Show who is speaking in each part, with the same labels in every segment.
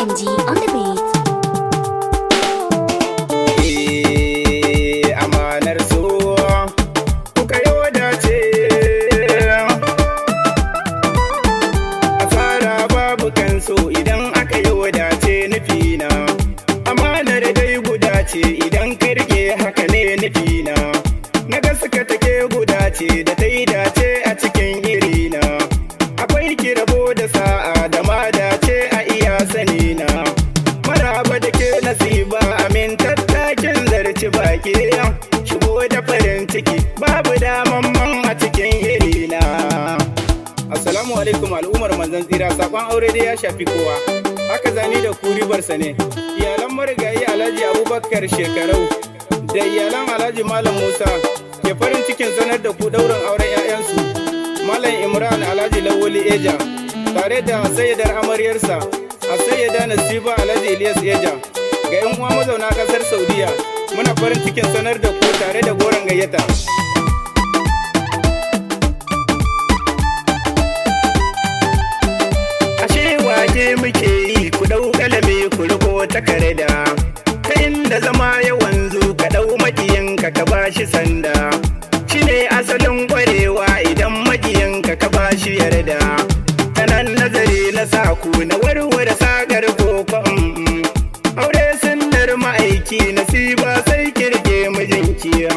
Speaker 1: MG on the beat.
Speaker 2: Eh, amanar so kuka yi dace, asara babu kanso idan aka yi wadace. Nufina amanar dai guda ce, idan ka rike haka ne nufina. Na gaska take guda ce da ta yi dace a cikin irina. Akwai kirabo da sa'a da ma dace a iya sanina. Maraba da ke Nasiba, amin tattakin zarci baki. Shigo da farin ciki, babu daman man a cikin irina. Assalamu alaikum al'ummar manzon tsira. Sakon aure dai ya shafi kowa, haka zani da ku ribarsa ne. Iyalan marigayi Alhaji Abubakar Shekarau da iyalan Alhaji Malam Musa ke farin cikin sanar da ku daurin auren 'ya'yansu Malam Imran Alhaji Lawali Eja tare da sayyadar amaryarsa a Sayyada Nasiba Alhaji Ilyas Eja. Ga 'yan uwa mazauna kasar Saudiya, muna farin cikin sanar da ku tare da goron gayyata. Ashe wake muke yi, ku ɗau kalame ku riko takarda. Ta inda zama ya wanzu, ka ɗau makiyinka ka bashi sanda. Shine asalin ƙwarewa idan makiyinka ka bashi yarda. Ta nan nazari na sa ku na warware sakar koko. Aure sunnar ma'aiki, Nasiba sai kirge mijinki.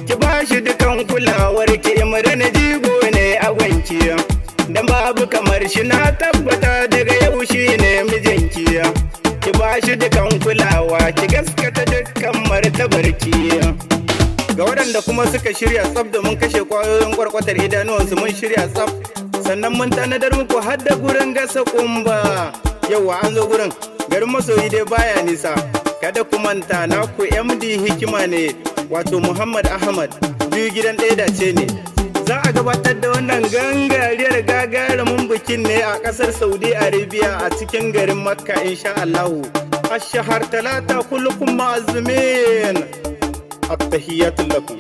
Speaker 2: Ki bashi dukan kulawar ki, Imran jigo ne a gwanki. Dan babu kamar shi, na tabbata daga yau shi ne mijinki. Ki bashi dukan kulawa, ki gaskata dukkan martabarki. Ga waɗanda kuma suka shirya tsaf domin kashe ƙwayoyin kwarkwatar idanuwansu, mun shirya tsaf, sannan mun tanadar muku har da gurin gasa kumba. Yauwa, an zo gurin, garin masoyi dai baya nisa. Kada ku manta, naku MD Hikima ne, wato Muhammad Ahmad biyu gidan ɗaya dace ne. Za a gabatar da wannan gangariyar gagarumin bikin ne a ƙasar Saudi Arabia, a cikin garin Makka, insha Allahu. Ashahar Talata, kullukum ma'azumin. Attahiyatu lakum.